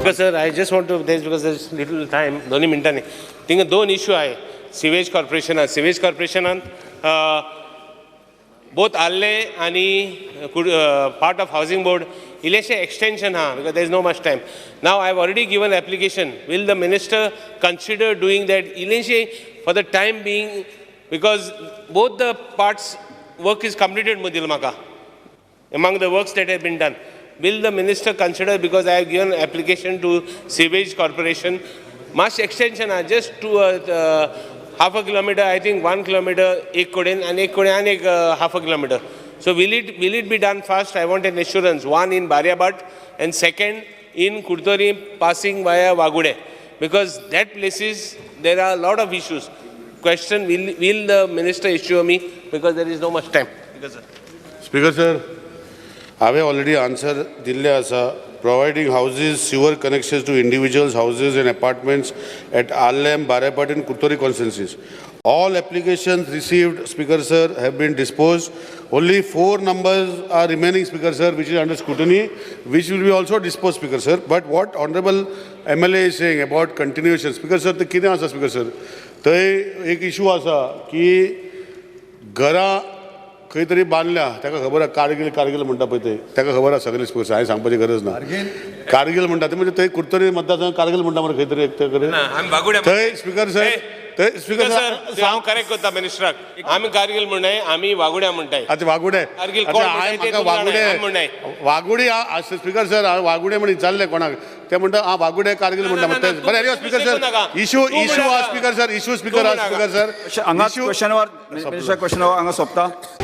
Speaker sir, I just want to this because there is little time. दोन्ही मिनटांनी थिंगा दोन इश्यू आहे. सिवेज कॉर्पोरेशनान, सिवेज कॉर्पोरेशनान बोथ आर्ले आनी पार्ट ऑफ हावसिंग बोर्ड इल्लेशें एक्सटेन्शन आहा, because there is no much time. Now I have already given application. Will the minister consider doing that इल्लेशें for the time being, because both the parts work is completed म्हणून दिलां म्हाका, among the works that have been done? Will the minister consider, because I have given application to sewage corporation, mass extension, just to half a kilometer, I think 1 kilometer एक कडेन आनी एक कडेन आनी एक half a kilometer. So will it be done fast? I want an assurance. One in Bariabhat and second in Curtorim passing via Waghudem, because that places there are a lot of issues. Question, will the minister assure me, because there is no much time? Because, sir. Speaker sir, हांवें already answer दिल्ले आसा. Providing houses, sewer connections to individuals houses and apartments at Arlem, Baryaphat and Curtorim constituencies. All applications received, Speaker sir, have been disposed. Only four numbers are remaining, Speaker sir, which is under scrutiny, which will be also disposed, Speaker sir. But what honorable MLA is saying about continuation, Speaker sir, ते कितें आसा, Speaker sir, थंय एक issue आसा की घरां खंय तरी बांदल्या. ताका खबर आसा, कारगील, कारगील म्हणटा पळय ते, ताका खबर आसा सगळें स्पोर्ट्स. हांवें सांगपाची गरज ना. कारगील म्हणटा ते, म्हणजे थंय कुडतरी मतदारसंघ कारगील म्हणटा मरे खंय तरी एक कडेन. ना, आमी वागुड्या. थंय स्पीकर सर, थंय स्पीकर सर, हांव करेक्ट करता मिनिस्टराक. आमी कारगील म्हणनाय, आमी वागुड्या म्हणटाय. आतां वागुडे. कारगील कोण म्हणटाय ते म्हाका तुमकां वागुडे जाणा, आमी म्हणनाय. वागुडी. स्पीकर सर, हांवें वागुडे म्हण विचारलें कोणाक, ते म्हणटा आं वागुडे कारगील म्हणटा. ना, ना, बरें, anyway, speaker sir, issue तूं इशू म्हणनाका. आहा स्पीकर सर, इशू स्पीकर आहा स्पीकर सर. हांगा question our, minister, question our हांगा सोंपता.